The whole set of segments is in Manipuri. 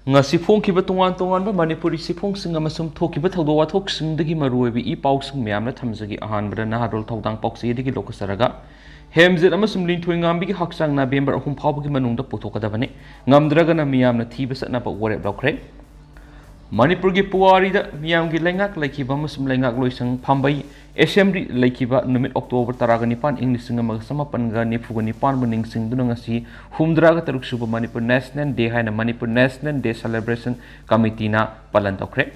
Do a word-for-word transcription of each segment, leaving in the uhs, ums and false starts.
ꯉꯁꯤ ꯐꯣꯡꯈꯤꯕ ꯇꯣꯉꯥꯟ ꯇꯣꯉꯥꯟꯕ ꯃꯅꯤꯄꯨꯔꯤ ꯆꯦꯐꯣꯡꯁꯤꯡ ꯑꯃꯁꯨꯡ ꯊꯣꯛꯈꯤꯕ ꯊꯧꯗꯣꯛ ꯋꯥꯊꯣꯛꯁꯤꯡꯗꯒꯤ ꯃꯔꯨꯑꯣꯏꯕ ꯏ ꯄꯥꯎꯁꯤꯡ ꯃꯌꯥꯝꯅ ꯊꯝꯖꯒꯦ꯫ ꯑꯍꯥꯟꯕꯗ ꯅꯍꯥꯔꯣꯜ ꯊꯧꯗꯥꯡ ꯄꯥꯎꯆꯦꯗꯒꯤ ꯂꯧꯈꯠꯆꯔꯒ, ꯍꯦꯝꯖꯤꯠ ꯑꯃꯁꯨꯡ ꯂꯤꯟꯊꯣꯏꯉꯥꯝꯕꯤꯒꯤ ꯍꯛꯆꯥꯡ ꯅꯕꯦꯝꯕꯔ ꯑꯍꯨꯝ ꯐꯥꯎꯕꯒꯤ ꯃꯅꯨꯡꯗ ꯄꯨꯊꯣꯛꯀꯗꯕꯅꯤ꯫ ꯉꯝꯗ꯭ꯔꯒꯅ ꯃꯤꯌꯥꯝꯅ ꯊꯤꯕ ꯆꯠꯅꯕ ꯋꯥꯔꯦꯞ ꯂꯧꯈ꯭ꯔꯦ꯫ ꯃꯅꯤꯄꯨꯔꯒꯤ ꯄꯨꯋꯥꯔꯤꯗ ꯃꯤꯌꯥꯝꯒꯤ ꯂꯩꯉꯥꯛ ꯂꯩꯈꯤꯕ ꯑꯃꯁꯨꯡ ꯂꯩꯉꯥꯛꯂꯣꯏꯁꯪ ꯐꯝꯕꯩ ꯑꯦꯁꯦꯝꯕ꯭ꯂꯤ ꯂꯩꯈꯤꯕ ꯅꯨꯃꯤꯠ ꯑꯣꯛꯇꯣꯕꯔ ꯇꯔꯥꯒ ꯅꯤꯄꯥꯟ, ꯏꯪ ꯂꯤꯁꯤꯡ ꯑꯃꯒ ꯆꯃꯥꯄꯟꯒ ꯅꯤꯐꯨꯒ ꯅꯤꯄꯥꯟꯕꯨ ꯅꯤꯡꯁꯤꯡꯗꯨꯅ ꯉꯁꯤ ꯍꯨꯝꯗ꯭ꯔꯥꯒ ꯇꯔꯨꯛ ꯁꯨꯕ ꯃꯅꯤꯄꯨꯔ ꯅꯦꯁꯅꯦꯜ ꯗꯦ ꯍꯥꯏꯅ ꯃꯅꯤꯄꯨꯔ ꯅꯦꯁꯅꯦꯜ ꯗꯦ ꯁꯦꯂꯦꯕ꯭ꯔꯦꯁꯟ ꯀꯃꯤꯇꯤꯅ ꯄꯥꯂꯟ ꯇꯧꯈ꯭ꯔꯦ꯫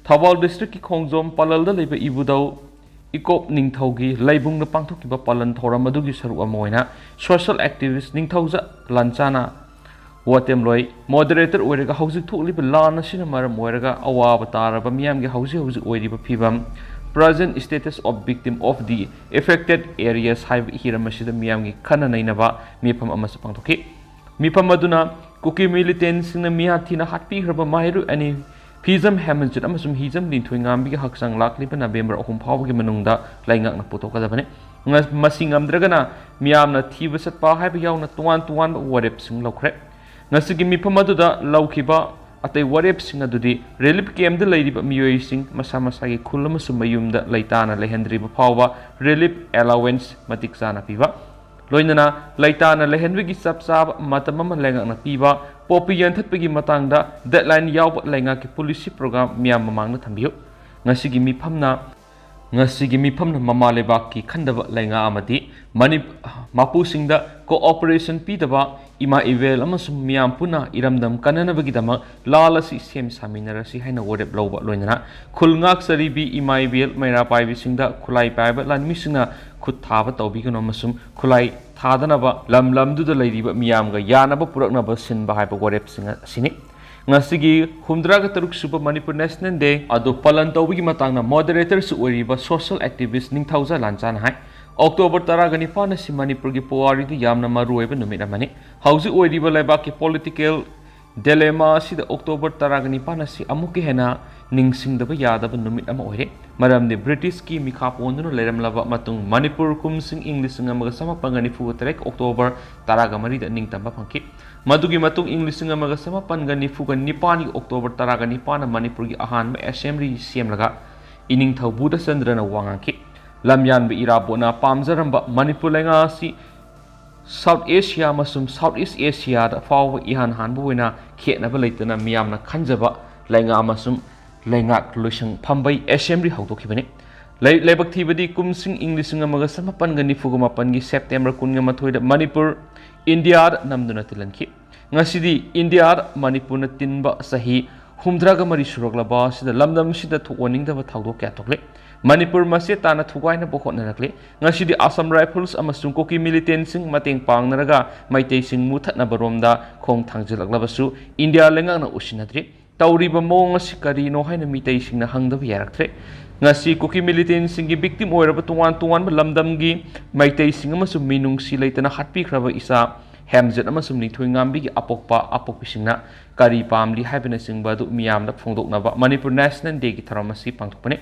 ꯊꯧꯕꯥꯜ ꯗꯤꯁꯇ꯭ꯔꯤꯛꯀꯤ ꯈꯣꯡꯖꯣꯝ ꯄꯥꯂꯜꯗ ꯂꯩꯕ ꯏꯕꯨꯙꯧ ꯏꯀꯣꯞ ꯅꯤꯡꯊꯧꯒꯤ ꯂꯩꯕꯨꯡꯗ ꯄꯥꯡꯊꯣꯛꯈꯤꯕ ꯄꯥꯂꯟ ꯊꯧꯔꯝ ꯑꯗꯨꯒꯤ ꯁꯔꯨꯛ ꯑꯃ ꯑꯣꯏꯅ ꯁꯣꯁꯤꯌꯦꯜ ꯑꯦꯛꯇꯤꯚꯤꯁ ꯅꯤꯡꯊꯧꯖ ꯂꯥꯟꯆꯥꯅ ꯋꯥꯇꯦꯝꯂꯣꯏ ꯃꯣꯗꯔꯦꯇꯔ ꯑꯣꯏꯔꯒ ꯍꯧꯖꯤꯛ ꯊꯣꯛꯂꯤꯕ ꯂꯥꯟ ꯑꯁꯤꯅ ꯃꯔꯝ ꯑꯣꯏꯔꯒ ꯑꯋꯥꯕ ꯇꯥꯔꯕ ꯃꯤꯌꯥꯝꯒꯤ ꯍꯧꯖꯤꯛ ꯍꯧꯖꯤꯛ ꯑꯣꯏꯔꯤꯕ ꯐꯤꯕꯝ, Present Status of Victim of the Affected Areas ꯍꯥꯏꯕ ꯍꯤꯔꯝ ꯑꯁꯤꯗ ꯃꯤꯌꯥꯝꯒꯤ ꯈꯟꯅ ꯅꯩꯅꯕ ꯃꯤꯐꯝ ꯑꯃꯁꯨ ꯄꯥꯡꯊꯣꯛꯈꯤ꯫ ꯃꯤꯐꯝ ꯑꯗꯨꯅ ꯀꯨꯀꯤ ꯃꯤꯂꯤꯇꯦꯟꯁꯤꯡꯅ ꯃꯤꯍꯥ ꯊꯤꯅ ꯍꯥꯠꯄꯤꯈ꯭ꯔꯕ ꯃꯍꯩꯔꯣꯏ ꯑꯅꯤ ꯐꯤꯖꯝ ꯍꯦꯃꯟꯖꯤꯠ ꯑꯃꯁꯨꯡ ꯍꯤꯖꯝ ꯂꯤꯟꯊꯣꯏꯉꯥꯝꯕꯤꯒꯤ ꯍꯛꯆꯥꯡ ꯂꯥꯛꯂꯤꯕ ꯅꯕꯦꯝꯕꯔ ꯑꯍꯨꯝ ꯐꯥꯎꯕꯒꯤ ꯃꯅꯨꯡꯗ ꯂꯩꯉꯥꯛꯅ ꯄꯨꯊꯣꯛꯀꯗꯕꯅꯤ꯫ ꯉ-, ꯃꯁꯤ ꯉꯝꯗ꯭ꯔꯒꯅ ꯃꯤꯌꯥꯝꯅ ꯊꯤꯕ ꯆꯠꯄ ꯍꯥꯏꯕ ꯌꯥꯎꯅ ꯇꯣꯉꯥꯟ ꯇꯣꯉꯥꯟꯕ ꯋꯥꯔꯦꯞꯁꯤꯡ ꯂꯧꯈ꯭ꯔꯦ꯫ ꯉꯁꯤꯒꯤ ꯃꯤꯐꯝ ꯑꯗꯨꯗ ꯂꯧꯈꯤꯕ ꯑꯇꯩ ꯋꯥꯔꯦꯞꯁꯤꯡ ꯑꯗꯨꯗꯤ ꯔꯤꯂꯤꯐ ꯀꯦꯝꯞꯇ ꯂꯩꯔꯤꯕ ꯃꯤꯑꯣꯏꯁꯤꯡ ꯃꯁꯥ ꯃꯁꯥꯒꯤ ꯈꯨꯜ ꯑꯃꯁꯨꯡ ꯃꯌꯨꯝꯗ ꯂꯩꯇꯥꯅ ꯂꯩꯍꯟꯗ꯭ꯔꯤꯕ ꯐꯥꯎꯕ ꯔꯤꯂꯤꯐ ꯑꯦꯂꯥꯋꯦꯟꯁ ꯃꯇꯤꯛ ꯆꯥꯅ ꯄꯤꯕ, ꯂꯣꯏꯅꯅ ꯂꯩꯇꯥꯅ ꯂꯩꯍꯟꯕꯒꯤ ꯆꯞ ꯆꯥꯕ ꯃꯇꯝ ꯑꯃ ꯂꯩꯉꯥꯛꯅ ꯄꯤꯕ, ꯄꯣꯄꯤ ꯌꯥꯟꯊꯠꯄꯒꯤ ꯃꯇꯥꯡꯗ ꯗꯦꯗꯂꯥꯏꯟ ꯌꯥꯎꯕ ꯂꯩꯉꯥꯛꯀꯤ ꯄꯣꯂꯤꯁꯤ ꯄ꯭ꯔꯣꯒ꯭ꯔꯥꯝ ꯃꯤꯌꯥꯝ ꯃꯃꯥꯡꯗ ꯊꯝꯕꯤꯌꯨ꯫ ꯉꯁꯤꯒꯤ ꯃꯤꯐꯝꯅ, ꯉꯁꯤꯒꯤ ꯃꯤꯐꯝꯅ ꯃꯃꯥ ꯂꯩꯕꯥꯛꯀꯤ ꯈꯟꯗꯕ ꯂꯩꯉꯥꯛ ꯑꯃꯗꯤ ꯃꯅꯤ-, ꯃꯄꯨꯁꯤꯡꯗ ꯀꯣꯑꯣꯄꯔꯦꯁꯟ ꯄꯤꯗꯕ, ꯏꯃꯥ ꯏꯕꯦꯜ ꯑꯃꯁꯨꯡ ꯃꯤꯌꯥꯝ ꯄꯨꯟꯅ ꯏꯔꯝꯗꯝ ꯀꯟꯅꯅꯕꯒꯤꯗꯃꯛ ꯂꯥꯜ ꯑꯁꯤ ꯁꯦꯝ ꯁꯥꯃꯤꯟꯅꯔꯁꯤ ꯍꯥꯏꯅ ꯋꯥꯔꯦꯞ ꯂꯧꯕ, ꯂꯣꯏꯅꯅ ꯈꯨꯜ ꯉꯥꯛꯆꯔꯤꯕꯤ ꯏꯃꯥ ꯏꯕꯦꯜ ꯃꯩꯔꯥ ꯄꯥꯏꯕꯤꯁꯤꯡꯗ ꯈꯨꯠꯂꯥꯏ ꯄꯥꯏꯕ ꯂꯥꯟꯃꯤꯁꯤꯡꯅ ꯈꯨꯠ ꯊꯥꯕ ꯇꯧꯕꯤꯒꯅꯨ ꯑꯃꯁꯨꯡ ꯈꯨꯠꯂꯥꯏ ꯊꯥꯗꯅꯕ ꯂꯝ ꯂꯝꯗꯨꯗ ꯂꯩꯔꯤꯕ ꯃꯤꯌꯥꯝꯒ ꯌꯥꯅꯕ ꯄꯨꯔꯛꯅꯕ ꯁꯤꯟꯕ ꯍꯥꯏꯕ ꯋꯥꯔꯦꯞꯁꯤꯡ ꯑꯁꯤꯅꯤ꯫ ꯉꯁꯤꯒꯤ ꯍꯨꯝꯗ꯭ꯔꯥꯒ ꯇꯔꯨꯛ ꯁꯨꯕ ꯃꯅꯤꯄꯨꯔ ꯅꯦꯁꯅꯦꯜ ꯗꯦ ꯑꯗꯨ ꯄꯥꯂꯟ ꯇꯧꯕꯒꯤ ꯃꯇꯥꯡꯗ ꯃꯣꯗꯔꯦꯇꯔꯁꯨ ꯑꯣꯏꯔꯤꯕ ꯁꯣꯁꯤꯌꯦꯜ ꯑꯦꯛꯇꯤꯚꯤꯁ ꯅꯤꯡꯊꯧꯖ ꯂꯥꯟꯆꯥꯅ ꯍꯥꯏ, ꯑꯣꯛꯇꯣꯕꯔ ꯇꯔꯥꯒ ꯅꯤꯄꯥꯟ ꯑꯁꯤ ꯃꯅꯤꯄꯨꯔꯒꯤ ꯄꯨꯋꯥꯔꯤꯗ ꯌꯥꯝꯅ ꯃꯔꯨꯑꯣꯏꯕ ꯅꯨꯃꯤꯠ ꯑꯃꯅꯤ꯫ ꯍꯧꯖꯤꯛ ꯑꯣꯏꯔꯤꯕ ꯂꯩꯕꯥꯛꯀꯤ ꯄꯣꯂꯤꯇꯤꯀꯦꯜ Dilemma ꯑꯁꯤꯗ ꯑꯣꯛꯇꯣꯕꯔ ꯇꯔꯥꯒ ꯅꯤꯄꯥꯟ ꯑꯁꯤ ꯑꯃꯨꯛꯀ ꯍꯦꯟꯅ ꯅꯤꯡꯁꯤꯡꯗꯕ ꯌꯥꯗꯕ ꯅꯨꯃꯤꯠ ꯑꯃ ꯑꯣꯏꯔꯦ꯫ ꯃꯔꯝꯗꯤ ꯕ꯭ꯔꯤꯇꯤꯁꯀꯤ ꯃꯤꯈꯥ ꯄꯣꯟꯗꯨꯅ ꯂꯩꯔꯝꯂꯕ ꯃꯇꯨꯡ ꯃꯅꯤꯄꯨꯔ ꯀꯨꯝꯁꯤꯡ ꯏꯪ ꯂꯤꯁꯤꯡ ꯑꯃꯒ ꯆꯃꯥꯄꯟꯒ ꯅꯤꯐꯨꯒ ꯇꯔꯦꯠ ꯑꯣꯛꯇꯣꯕꯔ ꯇꯔꯥꯒ ꯃꯔꯤꯗ ꯅꯤꯡꯇꯝꯕ ꯐꯪꯈꯤ꯫ ꯃꯗꯨꯒꯤ ꯃꯇꯨꯡ ꯏꯪ ꯂꯤꯁꯤꯡ ꯑꯃꯒ ꯆꯃꯥꯄꯟꯒ ꯅꯤꯐꯨꯒ ꯅꯤꯄꯥꯟꯒꯤ ꯑꯣꯛꯇꯣꯕꯔ ꯇꯔꯥꯒ ꯅꯤꯄꯥꯟꯅ ꯃꯅꯤꯄꯨꯔꯒꯤ ꯑꯍꯥꯟꯕ ꯑꯦꯁꯦꯝꯕ꯭ꯂꯤ ꯁꯦꯝꯂꯒ ꯏꯅꯤꯡꯊꯧ ꯕꯨꯙꯆꯟꯗ꯭ꯔꯅ ꯋꯥ ꯉꯥꯡꯈꯤ꯫ ꯂꯝꯌꯥꯟꯕ ꯏꯔꯥꯕꯣꯠꯅ ꯄꯥꯝꯖꯔꯝꯕ ꯃꯅꯤꯄꯨꯔ ꯂꯩꯉꯥꯛ ꯑꯁꯤ ꯁꯥꯎꯠ ꯑꯦꯁꯤꯌꯥ ꯑꯃꯁꯨꯡ ꯁꯥꯎꯠ ꯏꯁ ꯑꯦꯁꯤꯌꯥꯗ ꯐꯥꯎꯕ ꯏꯍꯥꯟ ꯍꯥꯟꯕ ꯑꯣꯏꯅ ꯈꯦꯠꯅꯕ ꯂꯩꯇꯅ ꯃꯤꯌꯥꯝꯅ ꯈꯟꯖꯕ ꯂꯩꯉꯥꯛ ꯑꯃꯁꯨꯡ ꯂꯩꯉꯥꯛ ꯂꯣꯏꯁꯪ ꯐꯝꯕꯩ ꯑꯦꯁꯦꯝꯕ꯭ꯂꯤ ꯍꯧꯗꯣꯛꯈꯤꯕꯅꯤ꯫ ꯂꯩ-, ꯂꯥꯏꯕꯛ ꯊꯤꯕꯗꯤ ꯀꯨꯝꯁꯤꯡ ꯏꯪ ꯂꯤꯁꯤꯡ ꯑꯃꯒ ꯆꯃꯥꯄꯟꯒ ꯅꯤꯐꯨꯒ ꯃꯥꯄꯟꯒꯤ ꯁꯦꯞꯇꯦꯝꯕꯔ ꯀꯨꯟꯒ ꯃꯥꯊꯣꯏꯗ ꯃꯅꯤꯄꯨꯔ ꯏꯟꯗꯤꯌꯥꯗ ꯅꯝꯗꯨꯅ ꯇꯤꯜꯍꯟꯈꯤ꯫ ꯉꯁꯤꯗꯤ ꯏꯟꯗꯤꯌꯥꯗ ꯃꯅꯤꯄꯨꯔꯅ ꯇꯤꯟꯕ ꯆꯍꯤ ꯍꯨꯝꯗ꯭ꯔꯥꯒ ꯃꯔꯤ ꯁꯨꯔꯛꯂꯕ ꯑꯁꯤꯗ ꯂꯝꯗꯝ ꯑꯁꯤꯗ ꯊꯣꯛꯍꯟꯅꯤꯡꯗꯕ ꯊꯧꯗꯣꯛ ꯀꯌꯥ ꯊꯣꯛꯂꯦ꯫ ꯃꯅꯤꯄꯨꯔ ꯃꯆꯦꯠ ꯇꯥꯅ ꯊꯨꯒꯥꯏꯅꯕ ꯍꯣꯠꯅꯔꯛꯂꯦ꯫ ꯉꯁꯤꯗꯤ ꯑꯁꯥꯝ ꯔꯥꯏꯐꯜꯁ ꯑꯃꯁꯨꯡ ꯀꯨꯀꯤ ꯃꯤꯂꯤꯇꯦꯟꯁꯤꯡ ꯃꯇꯦꯡ ꯄꯥꯡꯅꯔꯒ ꯃꯩꯇꯩꯁꯤꯡ ꯃꯨꯊꯠꯅꯕ ꯔꯣꯝꯗ ꯈꯣꯡ ꯊꯥꯡꯖꯤꯜꯂꯛꯂꯕꯁꯨ ꯏꯟꯗꯤꯌꯥ ꯂꯩꯉꯥꯛꯅ ꯎꯁꯤꯟꯅꯗ꯭ꯔꯤ꯫ ꯇꯧꯔꯤꯕ ꯃꯑꯣꯡ ꯑꯁꯤ ꯀꯔꯤꯅꯣ ꯍꯥꯏꯅ ꯃꯤꯇꯩꯁꯤꯡꯅ ꯍꯪꯗꯕ ꯌꯥꯔꯛꯇ꯭ꯔꯦ꯫ ꯉꯁꯤ ꯀꯨꯀꯤ ꯃꯤꯂꯤꯇꯦꯟꯁꯤꯡꯒꯤ ꯕꯤꯛꯇꯤꯝ ꯑꯣꯏꯔꯕ ꯇꯣꯉꯥꯟ ꯇꯣꯉꯥꯟꯕ ꯂꯝꯗꯝꯒꯤ ꯃꯩꯇꯩꯁꯤꯡ ꯑꯃꯁꯨꯡ ꯃꯤꯅꯨꯡꯁꯤ ꯂꯩꯇꯅ ꯍꯥꯠꯄꯤꯈ꯭ꯔꯕ ꯏꯆꯥ ꯍꯦꯝꯖꯠ ꯑꯃꯁꯨꯡ ꯅꯤꯡꯊꯣꯏꯉꯥꯝꯕꯤꯒꯤ ꯑꯄꯣꯛꯄ ꯑꯄꯣꯛꯄꯤꯁꯤꯡꯅ ꯀꯔꯤ ꯄꯥꯝꯂꯤ ꯍꯥꯏꯕꯅꯆꯤꯡꯕ ꯑꯗꯨ ꯃꯤꯌꯥꯝꯗ ꯐꯣꯡꯗꯣꯛꯅꯕ ꯃꯅꯤꯄꯨꯔ ꯅꯦꯁꯅꯦꯜ ꯗꯦꯒꯤ ꯊꯧꯔꯝ ꯑꯁꯤ ꯄꯥꯡꯊꯣꯛꯄꯅꯤ꯫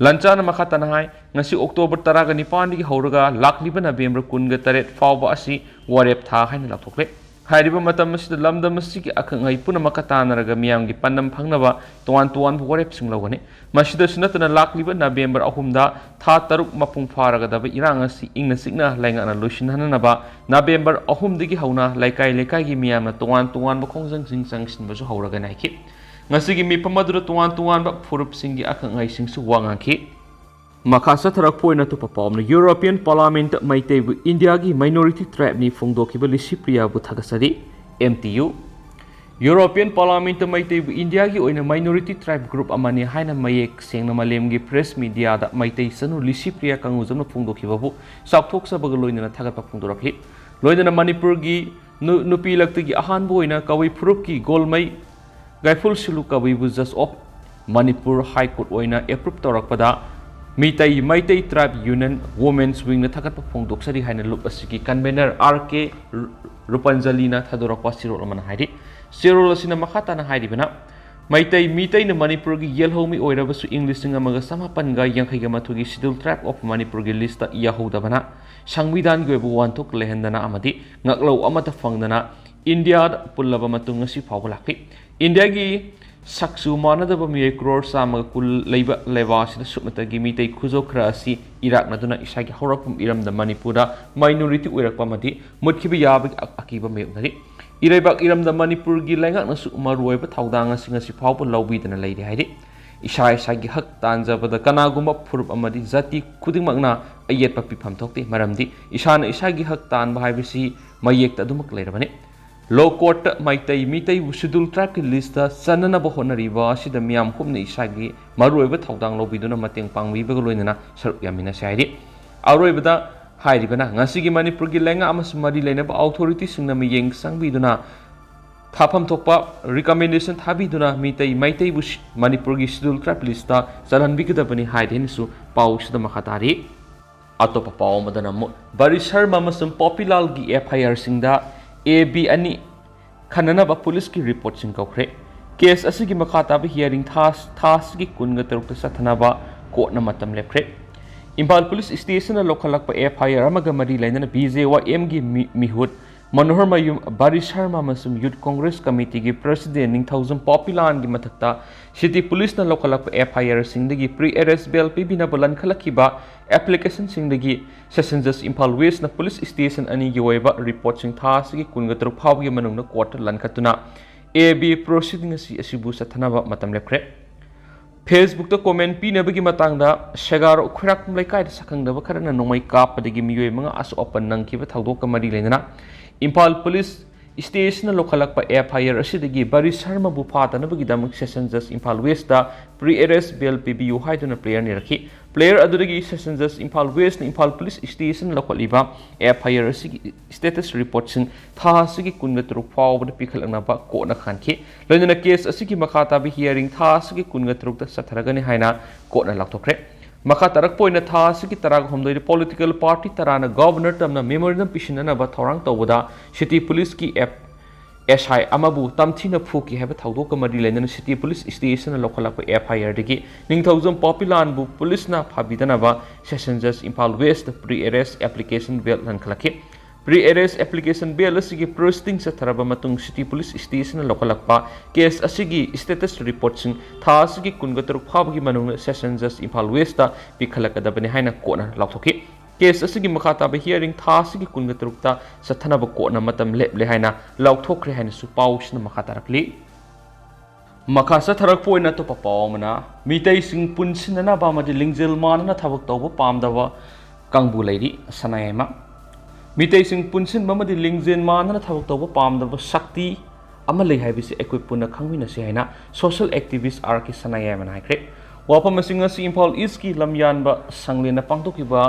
ꯂꯟꯆꯥꯅ ꯃꯈꯥ ꯇꯥꯅ ꯍꯥꯏ, ꯉꯁꯤ ꯑꯣꯛꯇꯣꯕꯔ ꯇꯔꯥꯒ ꯅꯤꯄꯥꯟꯗꯒꯤ ꯍꯧꯔꯒ ꯂꯥꯛꯂꯤꯕ ꯅꯕꯦꯝꯕꯔ ꯀꯨꯟꯒ ꯇꯔꯦꯠ ꯐꯥꯎꯕ ꯑꯁꯤ ꯋꯥꯔꯦꯞ ꯊꯥ ꯍꯥꯏꯅ ꯂꯥꯎꯊꯣꯛꯂꯦ꯫ ꯍꯥꯏꯔꯤꯕ ꯃꯇꯝ ꯑꯁꯤꯗ ꯂꯝꯗꯝ ꯑꯁꯤꯒꯤ ꯑꯈꯪ ꯑꯍꯩ ꯄꯨꯝꯅꯃꯛꯀ ꯇꯥꯟꯅꯔꯒ ꯃꯤꯌꯥꯝꯒꯤ ꯄꯥꯟꯗꯝ ꯐꯪꯅꯕ ꯇꯣꯉꯥꯟ ꯇꯣꯉꯥꯟꯕ ꯋꯥꯔꯦꯞꯁꯤꯡ ꯂꯧꯒꯅꯤ꯫ ꯃꯁꯤꯗꯁꯨ ꯅꯠꯇꯅ ꯂꯥꯛꯂꯤꯕ ꯅꯕꯦꯝꯕꯔ ꯑꯍꯨꯝꯗ ꯊꯥ ꯇꯔꯨꯛ ꯃꯄꯨꯡ ꯐꯥꯔꯒꯗꯕ ꯏꯔꯥꯡ ꯑꯁꯤ ꯏꯪꯅ ꯆꯤꯛꯅ ꯂꯩꯉꯥꯛꯅ ꯂꯣꯏꯁꯤꯟꯍꯟꯅꯕ ꯅꯕꯦꯝꯕꯔ ꯑꯍꯨꯝꯗꯒꯤ ꯍꯧꯅ ꯂꯩꯀꯥꯏ ꯂꯩꯀꯥꯏꯒꯤ ꯃꯤꯌꯥꯝꯅ ꯇꯣꯉꯥꯟ ꯇꯣꯉꯥꯟꯕ ꯈꯣꯡꯖꯪꯁꯤꯡ ꯆꯪꯁꯤꯟꯕꯁꯨ ꯍꯧꯔꯒꯅꯤ ꯍꯥꯏꯈꯤ꯫ ꯉꯁꯤꯒꯤ ꯃꯤꯐꯝ ꯑꯗꯨꯗ ꯇꯣꯉꯥꯟ ꯇꯣꯉꯥꯟꯕ ꯐꯨꯔꯨꯞꯁꯤꯡꯒꯤ ꯑꯈꯪ ꯑꯍꯩꯁꯤꯡꯁꯨ ꯋꯥ ꯉꯥꯡꯈꯤ꯫ ꯃꯈꯥ ꯆꯠꯊꯔꯛꯄ ꯑꯣꯏꯅ ꯑꯇꯣꯞꯄ ꯄꯥꯎ ꯑꯃꯅ, ꯌꯨꯔꯣꯄꯤꯌꯟ ꯄꯥꯔꯂꯥꯃꯦꯟꯠꯇ ꯃꯩꯇꯩꯕꯨ ꯏꯟꯗꯤꯌꯥꯒꯤ ꯃꯥꯏꯅꯣꯔꯤꯇꯤ ꯇ꯭ꯔꯥꯏꯕꯅꯤ ꯐꯣꯡꯗꯣꯛꯈꯤꯕ ꯂꯤꯁꯤꯄ꯭ꯔꯤꯌꯥꯕꯨ ꯊꯥꯒꯠꯆꯔꯤ꯫ M T U. ꯌꯨꯔꯣꯄꯤꯌꯟ ꯄꯥꯔꯂꯥꯃꯦꯟꯠꯇ ꯃꯩꯇꯩꯕꯨ ꯏꯟꯗꯤꯌꯥꯒꯤ ꯑꯣꯏꯅ ꯃꯥꯏꯅꯣꯔꯤꯇꯤ ꯇ꯭ꯔꯥꯏꯕ ꯒ꯭ꯔꯨꯞ ꯑꯃꯅꯤ ꯍꯥꯏꯅ ꯃꯌꯦꯛ ꯁꯦꯡꯅ ꯃꯥꯂꯦꯝꯒꯤ ꯄ꯭ꯔꯦꯁ ꯃꯤꯗꯤꯌꯥꯗ ꯃꯩꯇꯩ ꯆꯅꯨ ꯂꯤꯁꯤꯄ꯭ꯔꯤꯌꯥ ꯀꯪꯉꯨꯖꯝꯅ ꯐꯣꯡꯗꯣꯛꯈꯤꯕꯕꯨ ꯆꯥꯎꯊꯣꯛꯆꯕꯒ ꯂꯣꯏꯅꯅ ꯊꯥꯒꯠꯄ ꯐꯣꯡꯗꯣꯔꯛꯂꯤ꯫ ꯂꯣꯏꯅꯅ ꯃꯅꯤꯄꯨꯔꯒꯤ ꯅꯨ-, ꯅꯨꯄꯤ ꯂꯛꯇꯒꯤ ꯑꯍꯥꯟꯕ ꯑꯣꯏꯅ ꯀꯕꯨꯏ ꯐꯨꯔꯨꯞꯀꯤ ꯒꯣꯜꯃꯩ ꯒꯥꯏꯐꯨꯜ ꯁꯤꯂꯨ ꯀꯕꯨꯏꯕꯨ Judge of Manipur High Court ꯑꯣꯏꯅ ꯑꯦꯄ꯭ꯔꯨꯞ ꯇꯧꯔꯛꯄꯗ ꯃꯤꯇꯩ, ꯃꯩꯇꯩ ꯇ꯭ꯔꯥꯏꯕ ꯌꯨꯅꯤꯌꯟ ꯋꯨꯃꯦꯟꯁ ꯋꯤꯡꯅ ꯊꯥꯒꯠꯄ ꯐꯣꯡꯗꯣꯛꯆꯔꯤ ꯍꯥꯏꯅ ꯂꯨꯞ ꯑꯁꯤꯒꯤ ꯀꯟꯚꯦꯅꯔ ꯑꯥꯔ ꯀꯦ ꯔꯨ-, ꯔꯨꯄꯟꯖꯂꯤꯅ ꯊꯥꯗꯣꯔꯛꯄ ꯆꯦꯔꯣꯜ ꯑꯃꯅ ꯍꯥꯏꯔꯤ꯫ ꯆꯦꯔꯣꯜ ꯑꯁꯤꯅ ꯃꯈꯥ ꯇꯥꯅ ꯍꯥꯏꯔꯤꯕꯅ, ꯃꯩꯇꯩ ꯃꯤꯇꯩꯅ ꯃꯅꯤꯄꯨꯔꯒꯤ ꯌꯦꯜꯍꯧꯃꯤ ꯑꯣꯏꯔꯕꯁꯨ ꯏꯪ ꯂꯤꯁꯤꯡ ꯑꯃꯒ ꯆꯃꯥꯄꯟꯒ ꯌꯥꯡꯈꯩꯒ ꯃꯥꯊꯣꯏꯒꯤ Scheduled Tribe of ꯃꯅꯤꯄꯨꯔꯒꯤ ꯂꯤꯁꯇ ꯌꯥꯍꯧꯗꯕꯅ ꯁꯪꯕꯤꯙꯥꯟꯒꯤ ꯑꯣꯏꯕ ꯋꯥꯍꯟꯊꯣꯛ ꯂꯩꯍꯟꯗꯅ ꯑꯃꯗꯤ ꯉꯥꯛꯂꯧ ꯑꯃꯠꯇ ꯐꯪꯗꯅ ꯏꯟꯗꯤꯌꯥꯗ ꯄꯨꯜꯂꯕ ꯃꯇꯨꯡ ꯉꯁꯤ ꯐꯥꯎꯕ ꯂꯥꯛꯂꯤ꯫ ꯏꯟꯗꯤꯌꯥꯒꯤ ꯁꯛꯁꯨ ꯃꯥꯟꯅꯗꯕ ꯃꯤꯑꯣꯏ ꯀ꯭ꯔꯣꯔ ꯆꯥꯝꯃꯒ ꯀꯨꯟ ꯂꯩꯕ ꯂꯩꯕꯥꯛ ꯑꯁꯤꯗ ꯁꯨꯞꯅꯇꯒꯤ ꯃꯤꯇꯩ ꯈꯨꯖꯣ ꯈꯔ ꯑꯁꯤ ꯏꯔꯥꯛꯅꯗꯨꯅ ꯏꯁꯥꯒꯤ ꯍꯧꯔꯛꯐꯝ ꯏꯔꯝꯗ ꯃꯅꯤꯄꯨꯔꯗ minority ꯑꯣꯏꯔꯛꯄ ꯑꯃꯗꯤ ꯃꯨꯠꯈꯤꯕ ꯌꯥꯕꯒꯤ ꯑ-, ꯑꯀꯤꯕ ꯃꯥꯌꯣꯛꯅꯔꯤ꯫ ꯏꯔꯩꯕꯥꯛ ꯏꯔꯝꯗ ꯃꯅꯤꯄꯨꯔꯒꯤ ꯂꯩꯉꯥꯛꯅꯁꯨ ꯃꯔꯨꯑꯣꯏꯕ ꯊꯧꯗꯥꯡ ꯑꯁꯤ ꯉꯁꯤ ꯐꯥꯎꯕ ꯂꯧꯕꯤꯗꯅ ꯂꯩꯔꯤ ꯍꯥꯏꯔꯤ꯫ ꯏꯁꯥ ꯏꯁꯥꯒꯤ ꯍꯛ ꯇꯥꯟꯖꯕꯗ ꯀꯅꯥꯒꯨꯝꯕ ꯐꯨꯔꯨꯞ ꯑꯃꯗꯤ ꯖꯥꯇꯤ ꯈꯨꯗꯤꯡꯃꯛꯅ ꯑꯌꯦꯠꯄ ꯄꯤꯐꯝ ꯊꯣꯛꯇꯦ, ꯃꯔꯝꯗꯤ ꯏꯁꯥꯅ ꯏꯁꯥꯒꯤ ꯍꯛ ꯇꯥꯟꯕ ꯍꯥꯏꯕꯁꯤ ꯃꯌꯦꯛꯇ ꯑꯗꯨꯃꯛ ꯂꯩꯔꯕꯅꯤ꯫ Law courtꯇ ꯃꯩꯇꯩ ꯃꯤꯇꯩꯕꯨ Scheduled Tribeꯀꯤ ꯂꯤꯁꯇ ꯆꯟꯅꯅꯕ ꯍꯣꯠꯅꯔꯤꯕ ꯑꯁꯤꯗ ꯃꯤꯌꯥꯝ ꯄꯨꯝꯅ ꯏꯁꯥꯒꯤ ꯃꯔꯨꯑꯣꯏꯕ ꯊꯧꯗꯥꯡ ꯂꯧꯕꯤꯗꯨꯅ ꯃꯇꯦꯡ ꯄꯥꯡꯕꯤꯕꯒ ꯂꯣꯏꯅꯅ ꯁꯔꯨꯛ ꯌꯥꯃꯤꯟꯅꯁꯤ ꯍꯥꯏꯔꯤ꯫ ꯑꯔꯣꯏꯕꯗ ꯍꯥꯏꯔꯤꯕꯅ ꯉꯁꯤꯒꯤ ꯃꯅꯤꯄꯨꯔꯒꯤ ꯂꯩꯉꯥꯛ ꯑꯃꯁꯨꯡ ꯃꯔꯤ ꯂꯩꯅꯕ authorityꯁꯤꯡꯅ ꯃꯤꯠꯌꯦꯡ ꯆꯪꯕꯤꯗꯨꯅ ꯊꯥꯐꯝ ꯊꯣꯛꯄ recommendation ꯊꯥꯕꯤꯗꯨꯅ ꯃꯤꯇꯩ ꯃꯩꯇꯩꯕꯨ ꯁꯤ-, ꯃꯅꯤꯄꯨꯔꯒꯤ Scheduled Tribe listꯇ ꯆꯜꯍꯟꯕꯤꯒꯗꯕꯅꯤ ꯍꯥꯏꯗꯦꯅꯁꯨ ꯄꯥꯎꯁꯤꯗ ꯃꯈꯥ ꯇꯥꯔꯤ꯫ ꯑꯇꯣꯞꯄ ꯄꯥꯎ ꯑꯃꯗꯅ ꯑꯃꯨꯛ ꯕꯔꯤ ꯁꯔꯃ ꯑꯃꯁꯨꯡ ꯄꯣꯄꯤꯂꯥꯜꯒꯤ FIRꯁꯤꯡꯗ AB ꯑꯅꯤ ꯈꯟꯅꯅꯕ ꯄꯨꯂꯤꯁꯀꯤ ꯔꯤꯄꯣꯔꯠꯁꯤꯡ ꯀꯧꯈ꯭ꯔꯦ꯫ ꯀꯦꯁ ꯑꯁꯤꯒꯤ ꯃꯈꯥ ꯇꯥꯕ hearing ꯊꯥ, ꯊꯥ ꯑꯁꯤꯒꯤ ꯀꯨꯟꯒ ꯇꯔꯨꯛꯇ ꯆꯠꯊꯅꯕ ꯀꯣꯔꯠꯅ ꯃꯇꯝ ꯂꯦꯞꯈ꯭ꯔꯦ꯫ ꯏꯝꯐꯥꯜ ꯄꯨꯂꯤꯁ ꯁ꯭ꯇꯦꯁꯟꯅ ꯂꯧꯈꯠꯂꯛꯄ FIR ꯑꯃꯒ ꯃꯔꯤ ꯂꯩꯅꯅ BJYMꯒꯤ ꯃꯤ-, ꯃꯤꯍꯨꯠ ꯃꯅꯣꯍꯔ ꯃꯌꯨꯝ ꯕꯔꯤ ꯁꯔꯃ ꯑꯃꯁꯨꯡ Youth Congress Committeeꯒꯤ President ꯅꯤꯡꯊꯧꯖꯝ ꯄꯣꯄꯤꯂꯥꯜꯒꯤ ꯃꯊꯛꯇ City ꯄꯨꯂꯤꯁꯅ ꯂꯧꯈꯠꯂꯛꯄ FIRꯁꯤꯡꯗꯒꯤ pre arrest bail ꯄꯤꯕꯤꯅꯕ ꯂꯟꯈꯠꯂꯛꯈꯤꯕ applicationꯁꯤꯡꯗꯒꯤ Session Judge ꯏꯝꯐꯥꯜ Westꯅ ꯄꯨꯂꯤꯁ ꯁ꯭ꯇꯦꯁꯟ ꯑꯅꯤꯒꯤ ꯑꯣꯏꯕ ꯔꯤꯄꯣꯔꯠꯁꯤꯡ ꯊꯥ ꯑꯁꯤꯒꯤ ꯀꯨꯟꯒ ꯇꯔꯨꯛ ꯐꯥꯎꯕꯒꯤ ꯃꯅꯨꯡꯗ ꯀꯣꯔꯠꯇ ꯂꯟꯈꯠꯇꯨꯅ AB proceeding ꯑꯁꯤ, ꯑꯁꯤꯕꯨ ꯆꯠꯊꯅꯕ ꯃꯇꯝ ꯂꯦꯞꯈ꯭ꯔꯦ꯫ Facebookꯇ comment ꯄꯤꯅꯕꯒꯤ ꯃꯇꯥꯡꯗ ꯁꯦꯒꯥꯔ ꯎꯈꯣꯏꯔꯥꯛꯄꯝ ꯂꯩꯀꯥꯏꯗ ꯁꯛꯈꯪꯗꯕ ꯈꯔꯅ ꯅꯣꯡꯃꯩ ꯀꯥꯞꯄꯗꯒꯤ ꯃꯤꯑꯣꯏ ꯃꯉꯥ ꯑꯁꯣꯛ ꯑꯄꯟ ꯅꯪꯈꯤꯕ ꯊꯧꯗꯣꯛꯀ ꯃꯔꯤ ꯂꯩꯅꯅ ꯏꯝꯐꯥꯜ ꯄꯨꯂꯤꯁ ꯁ꯭ꯇꯦꯁꯟꯅ ꯂꯧꯈꯠꯂꯛꯄ FIR ꯑꯁꯤꯗꯒꯤ ꯕꯔꯤ ꯁꯔꯃꯕꯨ ꯐꯥꯗꯅꯕꯒꯤꯗꯃꯛ Session Judge Imphal Westꯇ pre arrest bail ꯄꯤꯕꯤꯌꯨ ꯍꯥꯏꯗꯨꯅ player ꯅꯤꯔꯛꯈꯤ꯫ Player ꯑꯗꯨꯗꯒꯤ Session Judge ꯏꯝꯐꯥꯜ Westꯅ ꯏꯝꯐꯥꯜ ꯄꯨꯂꯤꯁ ꯁ꯭ꯇꯦꯁꯟ ꯂꯧꯈꯠꯂꯤꯕ FIR ꯑꯁꯤꯒꯤ status reportꯁꯤꯡ ꯊꯥ ꯑꯁꯤꯒꯤ ꯀꯨꯟꯒ ꯇꯔꯨꯛ ꯐꯥꯎꯕꯗ ꯄꯤꯈꯠꯂꯛꯅꯕ ꯀꯣꯔꯠꯅ ꯈꯟꯈꯤ꯫ ꯂꯣꯏꯅꯅ ꯀꯦꯁ ꯑꯁꯤꯒꯤ ꯃꯈꯥ ꯇꯥꯕ hearing ꯊꯥ ꯑꯁꯤꯒꯤ ꯀꯨꯟꯒ ꯇꯔꯨꯛꯇ ꯆꯠꯊꯔꯒꯅꯤ ꯍꯥꯏꯅ ꯀꯣꯔꯠꯅ ꯂꯥꯎꯊꯣꯛꯈ꯭ꯔꯦ꯫ ꯃꯈꯥ ꯇꯥꯔꯛꯄ ꯑꯣꯏꯅ ꯊꯥ ꯑꯁꯤꯒꯤ ꯇꯔꯥꯍꯨꯝꯗꯣꯏꯗ political party ꯇꯔꯥꯅ Governor ꯇꯝꯅ memorandum ꯄꯤꯁꯤꯟꯅꯅꯕ ꯊꯧꯔꯥꯡ ꯇꯧꯕꯗ City ꯄꯨꯂꯤꯁꯀꯤ F-, ꯑꯦꯁ ꯑꯥꯏ ꯑꯃꯕꯨ ꯇꯝꯊꯤꯅ ꯐꯨꯈꯤ ꯍꯥꯏꯕ ꯊꯧꯗꯣꯛꯀ ꯃꯔꯤ ꯂꯩꯅꯅ ꯁꯤꯇꯤ ꯄꯨꯂꯤꯁ ꯁ꯭ꯇꯦꯁꯟꯅ ꯂꯧꯈꯠꯂꯛꯄ ꯑꯦꯐ ꯑꯥꯏ ꯑꯥꯔꯗꯒꯤ ꯅꯤꯡꯊꯧꯖꯝ ꯄꯣꯄꯤꯂꯥꯟꯕꯨ ꯄꯨꯂꯤꯁꯅ ꯐꯥꯕꯤꯗꯅꯕ ꯁꯦꯁꯟ ꯖꯖ Imphal west pre arrest application bail ꯂꯟꯈꯠꯂꯛꯈꯤ꯫ ꯄ꯭ꯔꯤ ꯑꯦꯔꯦꯁ ꯑꯦꯄ꯭ꯂꯤꯀꯦꯁꯟ ꯕꯦꯜ ꯑꯁꯤꯒꯤ ꯄ꯭ꯔꯣꯁꯤꯗꯤꯡ ꯆꯠꯊꯔꯕ ꯃꯇꯨꯡ ꯁꯤꯇꯤ ꯄꯨꯂꯤꯁ ꯁ꯭ꯇꯦꯁꯟꯅ ꯂꯧꯈꯠꯂꯛꯄ ꯀꯦꯁ ꯑꯁꯤꯒꯤ ꯁ꯭ꯇꯦꯇꯁ ꯔꯤꯄꯣꯔꯠꯁꯤꯡ ꯊꯥ ꯑꯁꯤꯒꯤ ꯀꯨꯟꯒ ꯇꯔꯨꯛ ꯐꯥꯎꯕꯒꯤ ꯃꯅꯨꯡꯗ ꯁꯦꯁꯟ ꯖꯖ ꯏꯝꯐꯥꯜ ꯋꯦꯁꯇ ꯄꯤꯈꯠꯂꯛꯀꯗꯕꯅꯤ ꯍꯥꯏꯅ ꯀꯣꯔꯠꯅ ꯂꯥꯎꯊꯣꯛꯈꯤ꯫ ꯀꯦꯁ ꯑꯁꯤꯒꯤ ꯃꯈꯥ ꯇꯥꯕ ꯍꯤꯌꯥꯔꯤꯡ ꯊꯥ ꯑꯁꯤꯒꯤ ꯀꯨꯟꯒ ꯇꯔꯨꯛꯇ ꯆꯠꯊꯅꯕ ꯀꯣꯔꯠꯅ ꯃꯇꯝ ꯂꯦꯞꯂꯦ ꯍꯥꯏꯅ ꯂꯥꯎꯊꯣꯛꯈ꯭ꯔꯦ ꯍꯥꯏꯅꯁꯨ ꯄꯥꯎꯁꯤꯅ ꯃꯈꯥ ꯇꯥꯔꯛꯂꯤ꯫ ꯃꯈꯥ ꯆꯠꯊꯔꯛꯄ ꯑꯣꯏꯅ ꯑꯇꯣꯞꯄ ꯄꯥꯎ ꯑꯃꯅ, ꯃꯤꯇꯩꯁꯤꯡ ꯄꯨꯟꯁꯤꯟꯅꯅꯕ ꯑꯃꯗꯤ ꯂꯤꯡꯖꯦꯜ ꯃꯥꯟꯅꯅ ꯊꯕꯛ ꯇꯧꯕ ꯄꯥꯝꯗꯕ ꯀꯥꯡꯕꯨ ꯂꯩꯔꯤ꯫ ꯁꯅꯥꯌꯥꯏꯃ, ꯃꯤꯇꯩꯁꯤꯡ ꯄꯨꯟꯁꯤꯟꯕ ꯑꯃꯗꯤ ꯂꯤꯡꯖꯦꯜ ꯃꯥꯟꯅꯅ ꯊꯕꯛ ꯇꯧꯕ ꯄꯥꯝꯗꯕ ꯁꯛꯇꯤ ꯑꯃ ꯂꯩ ꯍꯥꯏꯕꯁꯤ ꯑꯩꯈꯣꯏ ꯄꯨꯟꯅ ꯈꯪꯃꯤꯟꯅꯁꯤ ꯍꯥꯏꯅ ꯁꯣꯁꯤꯌꯦꯜ ꯑꯦꯛꯇꯤꯚꯤꯁ ꯑꯥꯔ ꯀꯦ ꯁꯅꯥꯌꯥꯏꯃꯅ ꯍꯥꯏꯈ꯭ꯔꯦ꯫ ꯋꯥꯐꯝ ꯑꯁꯤ ꯉꯁꯤ ꯏꯝꯐꯥꯜ ꯏꯁꯀꯤ ꯂꯝꯌꯥꯟꯕ ꯁꯪꯂꯦꯟꯅ ꯄꯥꯡꯊꯣꯛꯈꯤꯕ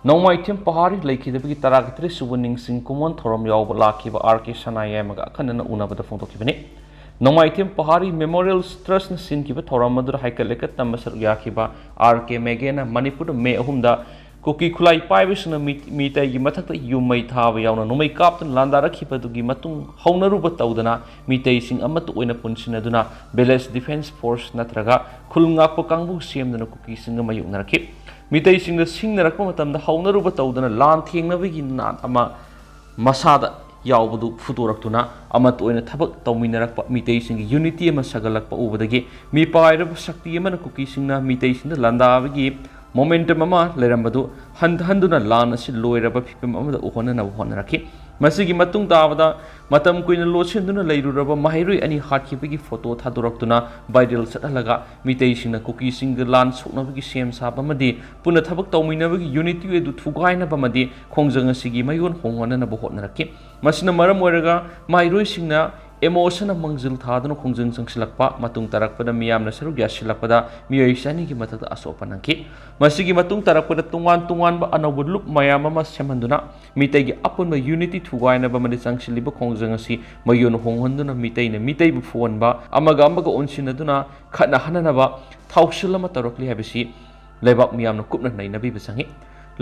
ꯅꯣꯡꯃꯥꯏꯊꯦꯝ ꯄꯍꯥꯔꯤ ꯂꯩꯈꯤꯗꯕꯒꯤ ꯇꯔꯥꯒ ꯇꯔꯦꯠ ꯁꯨꯕ ꯅꯤꯡꯁꯤꯡ ꯀꯨꯃꯣꯟ ꯊꯧꯔꯝ ꯌꯥꯎꯕ ꯂꯥꯛꯈꯤꯕ ꯑꯥꯔ ꯀꯦ ꯁꯅꯥꯌꯥꯏꯃꯒ ꯑꯈꯟꯅꯅ ꯎꯅꯕꯗ ꯐꯣꯡꯗꯣꯛꯈꯤꯕꯅꯤ꯫ ꯅꯣꯡꯃꯥꯏꯊꯦꯝ ꯄꯍꯥꯔꯤ ꯃꯦꯃꯣꯔꯤꯌꯦꯜ ꯇ꯭ꯔꯁꯅ ꯁꯤꯟꯈꯤꯕ ꯊꯧꯔꯝ ꯑꯗꯨꯗ ꯍꯩꯀꯠ ꯂꯩꯀꯠ ꯇꯝꯕ ꯁꯔꯨꯛ ꯌꯥꯈꯤꯕ ꯑꯥꯔ ꯀꯦ ꯃꯦꯒꯦꯅ ꯃꯅꯤꯄꯨꯔꯗ ꯃꯦ ꯑꯍꯨꯝꯗ ꯀꯨꯀꯤ ꯈꯨꯠꯂꯥꯏ ꯄꯥꯏꯕꯁꯤꯡꯅ ꯃꯤ-, ꯃꯤꯇꯩꯒꯤ ꯃꯊꯛꯇ ꯌꯨꯝ ꯃꯩ ꯊꯥꯕ ꯌꯥꯎꯅ ꯅꯣꯡꯃꯩ ꯀꯥꯞꯇꯨꯅ ꯂꯥꯟꯗꯥꯔꯛꯈꯤꯕꯗꯨꯒꯤ ꯃꯇꯨꯡ ꯍꯧꯅꯔꯨꯕ ꯇꯧꯗꯅ ꯃꯤꯇꯩꯁꯤꯡ ꯑꯃꯠꯇ ꯑꯣꯏꯅ ꯄꯨꯟꯁꯤꯟꯅꯗꯨꯅ ꯚꯤꯂꯦꯖ ꯗꯤꯐꯦꯟꯁ ꯐꯣꯔꯁ ꯅꯠꯇ꯭ꯔꯒ ꯈꯨꯜ ꯉꯥꯛꯄ ꯀꯥꯡꯕꯨ ꯁꯦꯝꯗꯨꯅ ꯀꯨꯀꯤꯁꯤꯡꯒ ꯃꯥꯌꯣꯛꯅꯔꯛꯈꯤ꯫ ꯃꯤꯇꯩꯁꯤꯡꯅ ꯁꯤꯡꯅꯔꯛꯄ ꯃꯇꯝꯗ ꯍꯧꯅꯔꯨꯕ ꯇꯧꯗꯅ ꯂꯥꯟ ꯊꯦꯡꯅꯕꯒꯤ ꯅꯥꯠ ꯑꯃ ꯃꯁꯥꯗ ꯌꯥꯎꯕꯗꯨ ꯐꯨꯗꯣꯔꯛꯇꯨꯅ ꯑꯃꯠꯇ ꯑꯣꯏꯅ ꯊꯕꯛ ꯇꯧꯃꯤꯟꯅꯔꯛꯄ ꯃꯤꯇꯩꯁꯤꯡꯒꯤ ꯌꯨꯅꯤꯇꯤ ꯑꯃ ꯁꯥꯒꯠꯂꯛꯄ ꯎꯕꯗꯒꯤ ꯃꯤꯄꯥꯏꯔꯕ ꯁꯛꯇꯤ ꯑꯃꯅ ꯀꯨꯀꯤꯁꯤꯡꯅ ꯃꯤꯇꯩꯁꯤꯡꯗ ꯂꯥꯟꯗꯥꯕꯒꯤ ꯃꯣꯃꯦꯟꯇꯝ ꯑꯃ ꯂꯩꯔꯝꯕꯗꯨ ꯍꯟꯊꯍꯟꯗꯨꯅ ꯂꯥꯟ ꯑꯁꯤ ꯂꯣꯏꯔꯕ ꯐꯤꯕꯝ ꯑꯃꯗ ꯎꯍꯟꯅꯅꯕ ꯍꯣꯠꯅꯔꯛꯈꯤ꯫ ꯃꯁꯤꯒꯤ ꯃꯇꯨꯡ ꯇꯥꯕꯗ ꯃꯇꯝ ꯀꯨꯏꯅ ꯂꯣꯠꯁꯤꯟꯗꯨꯅ ꯂꯩꯔꯨꯔꯕ ꯃꯍꯩꯔꯣꯏ ꯑꯅꯤ ꯍꯥꯠꯈꯤꯕꯒꯤ ꯐꯣꯇꯣ ꯊꯥꯗꯣꯔꯛꯇꯨꯅ ꯚꯥꯏꯔꯦꯜ ꯆꯠꯍꯜꯂꯒ ꯃꯤꯇꯩꯁꯤꯡꯅ ꯀꯨꯀꯤꯁꯤꯡꯒ ꯂꯥꯟ ꯁꯣꯛꯅꯕꯒꯤ ꯁꯦꯝ ꯁꯥꯕ ꯑꯃꯗꯤ ꯄꯨꯟꯅ ꯊꯕꯛ ꯇꯧꯃꯤꯟꯅꯕꯒꯤ ꯌꯨꯅꯤꯇꯤ ꯑꯗꯨ ꯊꯨꯒꯥꯏꯅꯕ ꯑꯃꯗꯤ ꯈꯣꯡꯖꯪ ꯑꯁꯤꯒꯤ ꯃꯌꯣꯟ ꯍꯣꯡꯍꯟꯅꯅꯕ ꯍꯣꯠꯅꯔꯛꯈꯤ꯫ ꯃꯁꯤꯅ ꯃꯔꯝ ꯑꯣꯏꯔꯒ ꯃꯍꯩꯔꯣꯏꯁꯤꯡꯅ ꯏꯃꯣꯁꯟꯅ ꯃꯥꯡꯖꯤꯜ ꯊꯥꯗꯨꯅ ꯈꯣꯡꯖꯪ ꯆꯪꯁꯤꯜꯂꯛꯄ, ꯃꯇꯨꯡ ꯇꯥꯔꯛꯄꯗ ꯃꯤꯌꯥꯝꯅ ꯁꯔꯨꯛ ꯌꯥꯁꯤꯜꯂꯛꯄꯗ ꯃꯤꯑꯣꯏ ꯆꯅꯤꯒꯤ ꯃꯊꯛꯇ ꯑꯁꯣꯛ ꯑꯄꯟ ꯅꯪꯈꯤ꯫ ꯃꯁꯤꯒꯤ ꯃꯇꯨꯡ ꯇꯥꯔꯛꯄꯗ ꯇꯣꯉꯥꯟ ꯇꯣꯉꯥꯟꯕ ꯑꯅꯧꯕ ꯂꯨꯞ ꯃꯌꯥꯝ ꯑꯃ ꯁꯦꯝꯍꯟꯗꯨꯅ ꯃꯤꯇꯩꯒꯤ ꯑꯄꯨꯟꯕ ꯌꯨꯅꯤꯇꯤ ꯊꯨꯒꯥꯏꯅꯕ ꯑꯃꯗꯤ ꯆꯪꯁꯤꯜꯂꯤꯕ ꯈꯣꯡꯖꯪ ꯑꯁꯤ ꯃꯌꯣꯟ ꯍꯣꯡꯍꯟꯗꯨꯅ ꯃꯤꯇꯩꯅ ꯃꯤꯇꯩꯕꯨ ꯐꯨꯍꯟꯕ, ꯑꯃꯒ ꯑꯃꯒ ꯑꯣꯟꯁꯤꯟꯅꯗꯨꯅ ꯈꯠꯅ ꯍꯟꯅꯅꯕ ꯊꯧꯁꯤꯜ ꯑꯃ ꯇꯧꯔꯛꯂꯤ ꯍꯥꯏꯕꯁꯤ ꯂꯩꯕꯥꯛ ꯃꯤꯌꯥꯝꯅ ꯀꯨꯞꯅ ꯅꯩꯅꯕꯤꯕ ꯆꯪꯏ꯫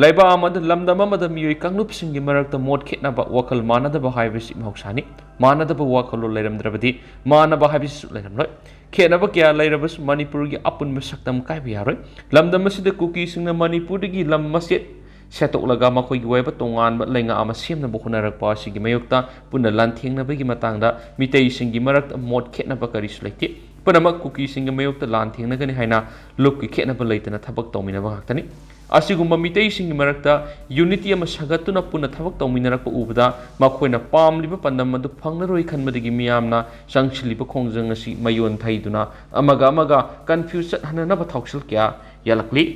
ꯂꯩꯕꯥꯛ ꯑꯃꯗ, ꯂꯝꯗꯝ ꯑꯃꯗ ꯃꯤꯑꯣꯏ ꯀꯥꯡꯂꯨꯞꯁꯤꯡꯒꯤ ꯃꯔꯛꯇ ꯃꯣꯠ ꯈꯦꯠꯅꯕ, ꯋꯥꯈꯜ ꯃꯥꯟꯅꯗꯕ ꯍꯥꯏꯕꯁꯤ ꯃꯍꯧꯁꯥꯅꯤ꯫ ꯃꯥꯟꯅꯗꯕ ꯋꯥꯈꯜꯂꯣꯟ ꯂꯩꯔꯝꯗ꯭ꯔꯕꯗꯤ ꯃꯥꯟꯅꯕ ꯍꯥꯏꯕꯁꯤꯁꯨ ꯂꯩꯔꯝꯂꯣꯏ꯫ ꯈꯦꯠꯅꯕ ꯀꯌꯥ ꯂꯩꯔꯕꯁꯨ ꯃꯅꯤꯄꯨꯔꯒꯤ ꯑꯄꯨꯟꯕ ꯁꯛꯇꯝ ꯀꯥꯏꯕ ꯌꯥꯔꯣꯏ꯫ ꯂꯝꯗꯝ ꯑꯁꯤꯗ ꯀꯨꯀꯤꯁꯤꯡꯅ ꯃꯅꯤꯄꯨꯔꯗꯒꯤ ꯂꯝ ꯃꯆꯦꯠ ꯁꯦꯠꯇꯣꯛꯂꯒ ꯃꯈꯣꯏꯒꯤ ꯑꯣꯏꯕ ꯇꯣꯉꯥꯟꯕ ꯂꯩꯉꯥꯛ ꯑꯃ ꯁꯦꯝꯅꯕ ꯍꯣꯠꯅꯔꯛꯄ ꯑꯁꯤꯒꯤ ꯃꯥꯌꯣꯛꯇ ꯄꯨꯟꯅ ꯂꯥꯟꯊꯦꯡꯅꯕꯒꯤ ꯃꯇꯥꯡꯗ ꯃꯤꯇꯩꯁꯤꯡꯒꯤ ꯃꯔꯛꯇ ꯃꯣꯠ ꯈꯦꯠꯅꯕ ꯀꯔꯤꯁꯨ ꯂꯩꯇꯦ꯫ ꯄꯨꯝꯅꯃꯛ ꯀꯨꯀꯤꯁꯤꯡꯒꯤ ꯃꯥꯌꯣꯛꯇ ꯂꯥꯟꯊꯦꯡꯅꯒꯅꯤ ꯍꯥꯏꯅ ꯂꯨꯞꯀꯤ ꯈꯦꯠꯅꯕ ꯂꯩꯇꯅ ꯊꯕꯛ ꯇꯧꯃꯤꯟꯅꯕ ꯉꯥꯛꯇꯅꯤ꯫ ꯑꯁꯤꯒꯨꯝꯕ ꯃꯤꯇꯩꯁꯤꯡꯒꯤ ꯃꯔꯛꯇ unity ꯑꯃ ꯁꯥꯒꯠꯇꯨꯅ ꯄꯨꯟꯅ ꯊꯕꯛ ꯇꯧꯃꯤꯟꯅꯔꯛꯄ ꯎꯕꯗ ꯃꯈꯣꯏꯅ ꯄꯥꯝꯂꯤꯕ ꯄꯥꯟꯗꯝ ꯑꯗꯨ ꯐꯪꯂꯔꯣꯏ ꯈꯟꯕꯗꯒꯤ ꯃꯤꯌꯥꯝꯅ ꯆꯪꯁꯤꯜꯂꯤꯕ ꯈꯣꯡꯖꯪ ꯑꯁꯤ ꯃꯌꯣꯟ ꯊꯩꯗꯨꯅ ꯑꯃꯒ ꯑꯃꯒ confuse ꯆꯠꯍꯟꯅꯅꯕ ꯊꯧꯁꯤꯜ ꯀꯌꯥ ꯌꯥꯠꯂꯛꯂꯤ꯫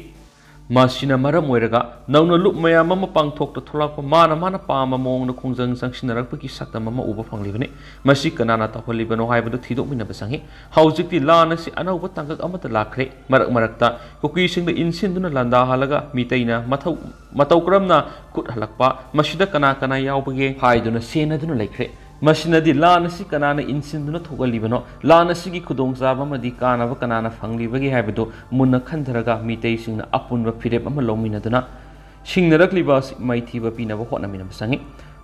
ꯃꯁꯤꯅ ꯃꯔꯝ ꯑꯣꯏꯔꯒ ꯅꯧꯅ ꯂꯨꯞ ꯃꯌꯥꯝ ꯑꯃ ꯄꯥꯡꯊꯣꯛꯇ ꯊꯣꯛꯂꯛꯄ, ꯃꯥꯅ ꯃꯥꯅ ꯄꯥꯝꯕ ꯃꯑꯣꯡꯗ ꯈꯣꯡꯖꯪ ꯆꯪꯁꯤꯟꯅꯔꯛꯄꯒꯤ ꯁꯛꯇꯝ ꯑꯃ ꯎꯕ ꯐꯪꯂꯤꯕꯅꯤ꯫ ꯃꯁꯤ ꯀꯅꯥꯅ ꯇꯧꯍꯜꯂꯤꯕꯅꯣ ꯍꯥꯏꯕꯗꯨ ꯊꯤꯗꯣꯛꯃꯤꯟꯅꯕ ꯆꯪꯏ꯫ ꯍꯧꯖꯤꯛꯇꯤ ꯂꯥꯟ ꯑꯁꯤ ꯑꯅꯧꯕ ꯇꯥꯡꯀꯛ ꯑꯃꯗ ꯂꯥꯛꯈ꯭ꯔꯦ꯫ ꯃꯔꯛ ꯃꯔꯛꯇ ꯀꯨꯀꯤꯁꯤꯡꯗ ꯏꯟꯁꯤꯟꯗꯨꯅ ꯂꯥꯟꯗꯥꯍꯜꯂꯒ ꯃꯤꯇꯩꯅ ꯃꯊꯧ ꯃꯇꯧ ꯀꯔꯝꯅ ꯈꯨꯠ ꯍꯜꯂꯛꯄ, ꯃꯁꯤꯗ ꯀꯅꯥ ꯀꯅꯥ ꯌꯥꯎꯕꯒꯦ ꯍꯥꯏꯗꯨꯅ ꯁꯦꯟꯅꯗꯨꯅ ꯂꯩꯈ꯭ꯔꯦ꯫ ꯃꯁꯤꯅꯗꯤ ꯂꯥꯟ ꯑꯁꯤ ꯀꯅꯥꯅ ꯏꯟꯁꯤꯟꯗꯨꯅ ꯊꯣꯛꯍꯜꯂꯤꯕꯅꯣ, ꯂꯥꯟ ꯑꯁꯤꯒꯤ ꯈꯨꯗꯣꯡꯆꯥꯕ ꯑꯃꯗꯤ ꯀꯥꯟꯅꯕ ꯀꯅꯥꯅ ꯐꯪꯂꯤꯕꯒꯦ ꯍꯥꯏꯕꯗꯨ ꯃꯨꯟꯅ ꯈꯟꯊꯔꯒ ꯃꯤꯇꯩꯁꯤꯡꯅ ꯑꯄꯨꯟꯕ ꯐꯤꯔꯦꯞ ꯑꯃ ꯂꯧꯃꯤꯟꯅꯗꯨꯅ ꯁꯤꯡꯅꯔꯛꯂꯤꯕ ꯑꯁꯤ ꯃꯥꯏꯊꯤꯕ ꯄꯤꯅꯕ ꯍꯣꯠꯅꯃꯤꯟꯅꯕ ꯆꯪꯏ꯫